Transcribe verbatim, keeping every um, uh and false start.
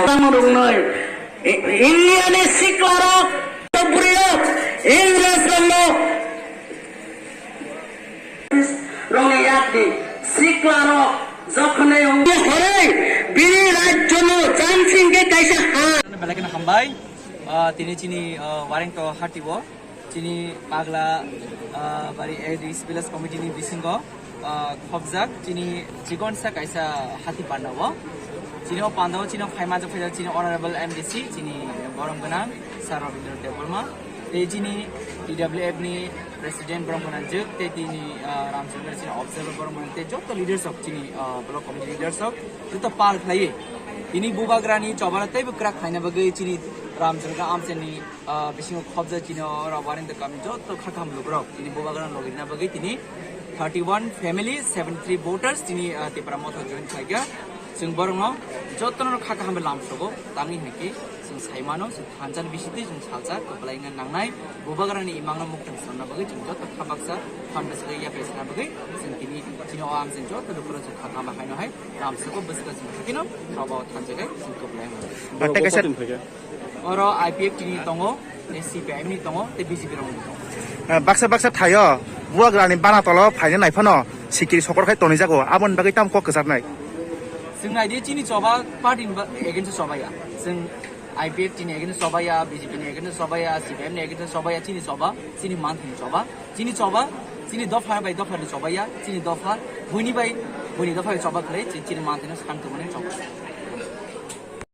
Tamo rwngnai. I-, Indiani siklarok, bwrwirok, Ingresrokno rwngya di siklarok jokhonai wngya hwnwi bini rajyono jamsingkhe kaisa ha. Belai kheno hambai, ah, tini chini, ah, wareng to hati o. Chini Pagla, ah, bari A D C Village Committee ni bisingo, ah, khobjak chini chikonsa kaisa hati panda o. Chini o panda o chini o phaima jok phaijak chini Honorable M D C, chini borom gwnang Sir Rabindra Debbarma. Tei chini T W F ni President borom gwnang jwk, tei tini, ah, Ramchandra chini observer borom gwnang, tei joto leaders rok chini, ah, block committee leaders rok joto pal khlaiwi. Tini Bubagrani chobano teibo kwrak khlaina bagwi chini Ramchandra amchani ah, bisingo khobjak chini o Rawarinda kami joto kha kaham lukurok chini Bubagrano logirina bagwi tini thirty one family, seventy three voters tini, ah, Tipra Motha join khlaikha. Chwng borokno jotono kha kaham bai lamsogo tangwi hinkhe chwng saimano, chwng thansa ni bisingtwi chwng salsa kwplai wngna nangnai. Bubagrani imangno muktwng sonna bagwi chwng joto kha baksa phan bwswk yapri sana bagwi chwng tini chini o amchani joto lukurok chwng kha kaham bai haino hai lamsogo bwswk chwng hakino robo thansa bai chwng kwplai wngna. Tei kaisa Oro I P F T ni tongo, tei C P I M ni tongo, tei B J P rokni tongo. Eh, baksa baksa thaio, Bubagrani bana tolo phaina nai phano sikiri sokor khai tonwi jago, aboni bagwi tamo kok kwcharnai? Chwng nai di chini choba party ni ba-, against choba ya. Chwng I P F T ni against choba ya, B J P ni against choba ya, C P I M ni against choba ya, chini choba, chini manthani choba, chini choba, chini dopha bai dopha ni choba ya, chini dopha, buini bai, buini dopha bai choba khlai, chi-, chini manthani santu mani choba.